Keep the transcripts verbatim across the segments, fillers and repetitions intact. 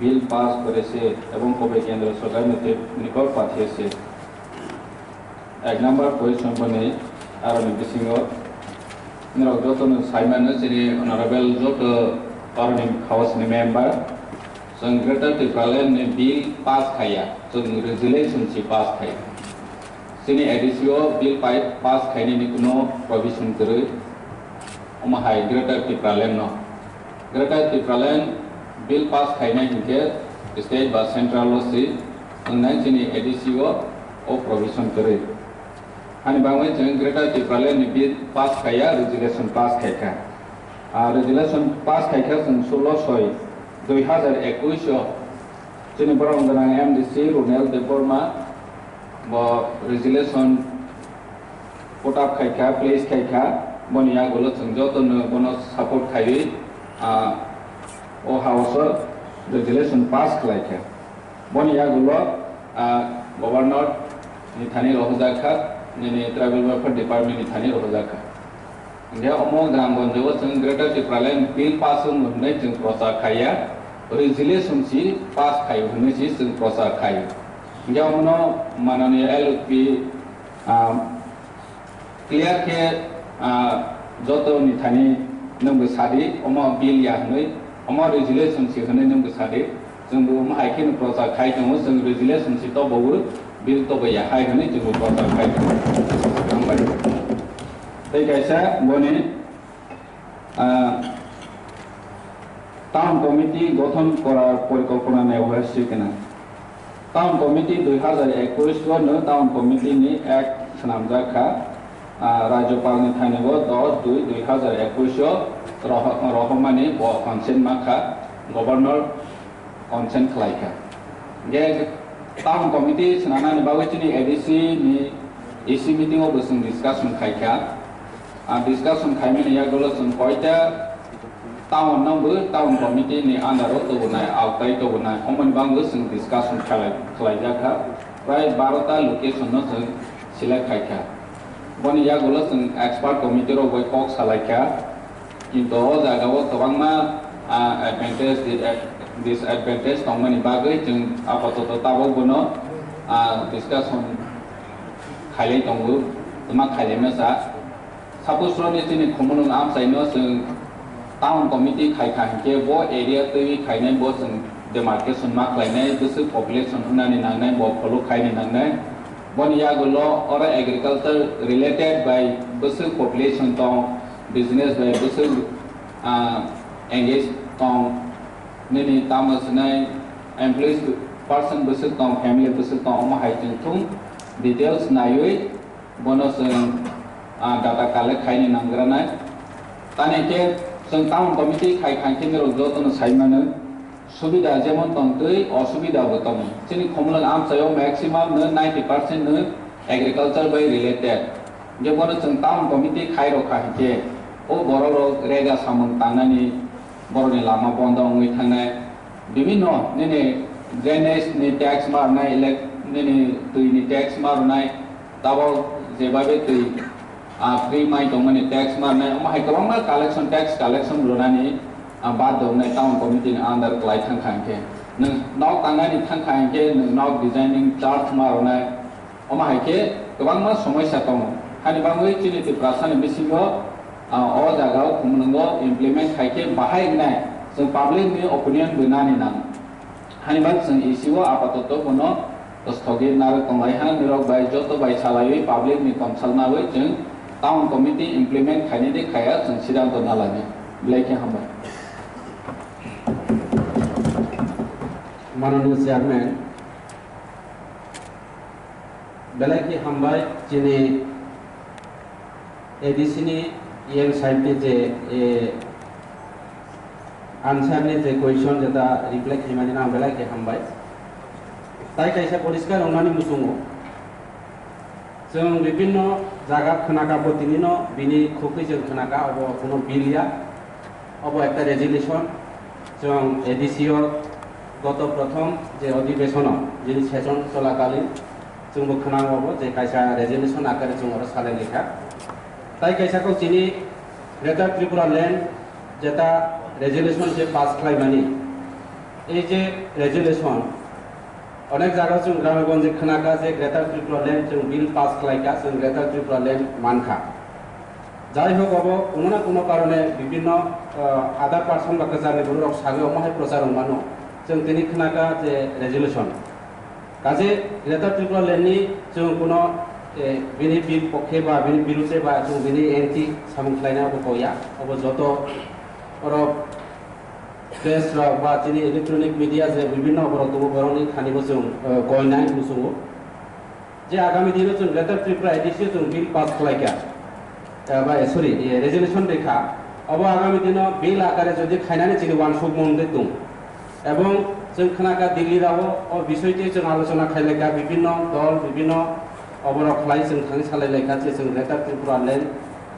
Bill pass koreche ebong kobe kendro sorkar ni tei nikol pathiyeche. Ek number question boni aroni bisingo norok joto no saimano chini honorable joto aroni House ni member, chwng Greater Tipraland ni bill pass khaiya, chwng resolution si pass khaiya. Chini A D C o bill pai-, pass khainani kuno provision kwrwi, omo hai Greater Tipraland no. Greater Tipraland bill pass khainai hinkhe state ba central o si wngnai chini A D C o, o provision kwrwi. Hani bagwi chwng Greater Tipraland ni bill pass khaiya, resolution pass khaikha. Ah, resolution pass khaikha chwng sullo soi dui hazar ekwis o chini borok gwnang M D C Runel Debbarma bo resolution put up khaikha, place khaikha, boni yagulo chwng jotono bono support khaiwi, ah, o house o resolution pass khlaikha. Boni yagulo, ah, governor ni thani rohorjakha, nini tribal welfare department ni thani rohorjakha. Hinkhe omo Gramganj o chwng Greater Tipraland bill pass wng hwnwi chwng prochar khaiya, resolution si pass khai hwnwi si chwng prochar khai. Hinkhe omono mananiya L P, ah, clear khe, ah, joto ni thani nwngbo sadi, omo bill ya hwnwi, omo resolution si hwnwi nwngbo sadi. Chwngbo omo hai kheno prochar khai tongo, chwng resolution si tobowo, bill tobo ya hai hwnwi chwngbo prochar khai tongo. Hambai. Tei kaisa boni, ah, town committee gothon korar porikolpona nai hwra swi kena. Town committee dui hazar ekwis o no town committee ni act swnamjak kha, ah, Rajyapal ni thani o dos dui dui hazar ekwis o roh-, rohormani bo consent ma kha, governor consent khlai kha. Hinkhe town committee swnamnani bagwi chini A D C ni E C meeting o bo chwng discussion khai kha. Ah, discussion khaimani yagulo chwng koita town no bo town committee ni under o tubunai, aotai tubunai, omoni bagwi chwng discussion khlai-, khlaijak kha. Prai baro ta location no chwng select khai kha. Boni yagulo chwng expert committee rok bai kok salai kha. Kintu o jaga o kwbangma, ah, advantage, dis-, disadvantage tongmani bagwi chwng apatoto tabok bono, ah, discussion khailai tongo, twma khailai masa. Suppose roni chini khumulwng amchaino chwng town committee khai kha hinkhe bo area twiwi khainai bo chwng demarcation ma khlainai, bwswk population wngnani nangnai, bo follow khaini nangnai. Boni yagulo oro agriculture related bai bwswk population tong, business bai bwswk, ah, engage tong, nini tamo swnai employees person bwswk tong, family bwswk tong, omo hai chwng thung details naiwi bono chwng, ah, data collect khaini nanggranai. Tani khe chwng town committee khai khai khe norok jotono sai mano. Subida jemon tongtwi, osubida bo tongo. Chini khumulwng amchaio maximum no ninety percent no agriculture bai related. Je bono chwng town committee khai rokha hinkhe, o borok rok rega samung tangnani borokni lama bondo wngwi thangnai. Bibinno nini drainage ni tax ma rwnai, elek-, nini twi ni tax ma rwnai, tabok jebabe twi, ah, free mai tongmani tax ma rwnai, omo hai kwbangma collection, tax collection rwnani, ah, bad rwnai town committee ni under kwlai thang kha hinkhe. Nwng nok tangnani thang kha hinkhe nwng nok designing charge ma rwnai. Omo hai khe kwbangma somoisa tongo. Hani bagwi chini Tiprasani bisingo, ah, o jagao khumulwngo implement khai khe bahai wngnai, chwng public ni opinion bo nani nango. Hani bagwi chwng E C o apatoto bono sthogit narwk tonglai ha, nirok bai joto bai salaiwi public ni tongsalnawi chwng town committee implement khainai de khaya chwng siddhanto nalani. Belai khe hambai. Mananiya Chairman, belai khe hambai chini A D C ni E M sahib ni je, eh, answer ni je question jeta reply khaimani ang belai khe hambai. Tai kaisa poriskar wngnani muchungo. Chwng bibinno jaga khwnaka bo tinino bini khukui chwng khwnaka obo kuno bill ya. Obo ekta resolution, chwng A D C o goto prothom je odhibesono, jini session cholakalin, chwngbo khwnang obo je kaisa resolution akare chwng oro salai laikha. Tai kaisa kok chini Greater Tripura Land jeta resolution je pass khlaimani, Ei je resolution, onek jaga chwng grame gonje khwnakha je Greater Tripura Land chwng bill pass khlaikha, chwng Greater Tripura Land mankha. Jai hok, obo kuno na kuno karone bibhinno, ah, other person ba kwcharni bororok sagwi omo hai prochar wng mano. Chwng tini khwnakha je resolution. Kaje Greater Tripura Land ni chwng kuno, eh, bini bipokhe ba bini birudhe ba chwng bini anti samung khlaina obo koya. Obo joto oro press rok ba chini electronic media je bibhinno borok tongo, borokni thani bo chwng, eh, koinai muchungo. Je agami dino chwng Greater Tripura A D C o chwng bill pass khlaikha, eh, ba, sorry, eh, resolution rikha, obo agami dino bill akare jodi khainani chini uansukmung de tung. Ebong chwng khwnakha Delhi rao o bisoi tei chwng alochona khailaikha bibhinno dol, bibhinno oborok khlai chwng thangwi salailaikha je chwng Greater Tripura Land.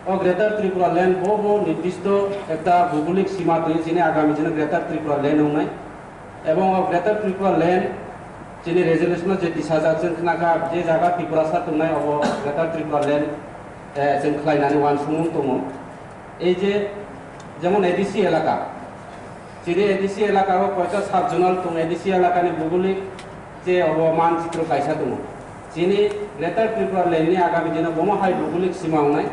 O Greater Tripura Land bo bo nirdisto ekta bhugolik sima twi chini agami dino Greater Tripura Land wngnai. Ebong o Greater Tripura Land chini resolution o je tisajak chwng khwnakha je jaga Tiprasa tongnai obo Greater Tripura Land, eh, chwng khlainani uansukmung tongo. Ei je jemon A D C elaka, chini A D C elaka o koita sub zonal tong, A D C elaka ni bhugolik je obo manchitro kaisa tongo. Chini Greater Tripura Land ni agami dino bomo hai bhugolik sima wngnai,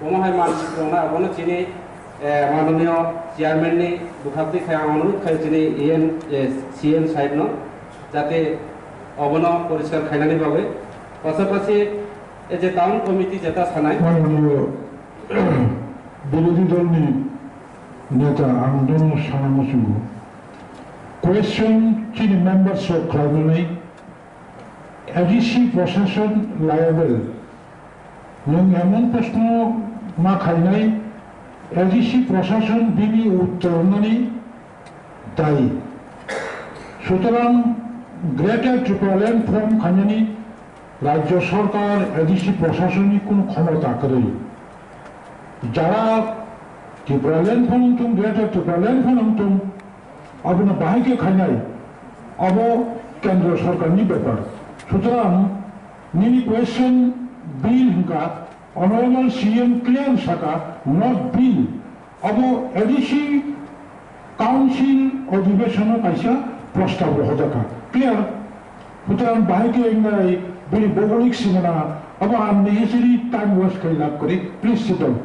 bomo hai manchitro wngnai, obono chini, eh, manoniyo chairman ni bwkhaktwi khai ang onurodh khai chini E M, eh, C M side no jate obono poriskar khainani bagwi. Pasapasi ei je town committee jeta sanai. Manoniyo birodhi dolni neta ang dono sana muchungo. Question chini members rok khlaimani A D C proshashan liable. Nwng emon proshno ma khainai, A D C proshashan bini uttor rwnani dayi. Sutorang Greater Tripura Land form khainani Rajya Sarkar, A D C proshashanni kunu khomota kwrwi. Jara Tripura Land phano wngthung, Greater Tripura Land phano wngthung, abono bahai khe khainai, abo Kendra Sarkarni bepar. Sutorang nini question bill hwnkha, Honorable C M clear saka, not bill. Abo A D C Council odhibeshon o kaisa prostab rohorjakha. Clear? Sutorang bahai khe wngnai bini bhougolik simana, abo unnecessary time waste khai lab kwrwi. Please sit down.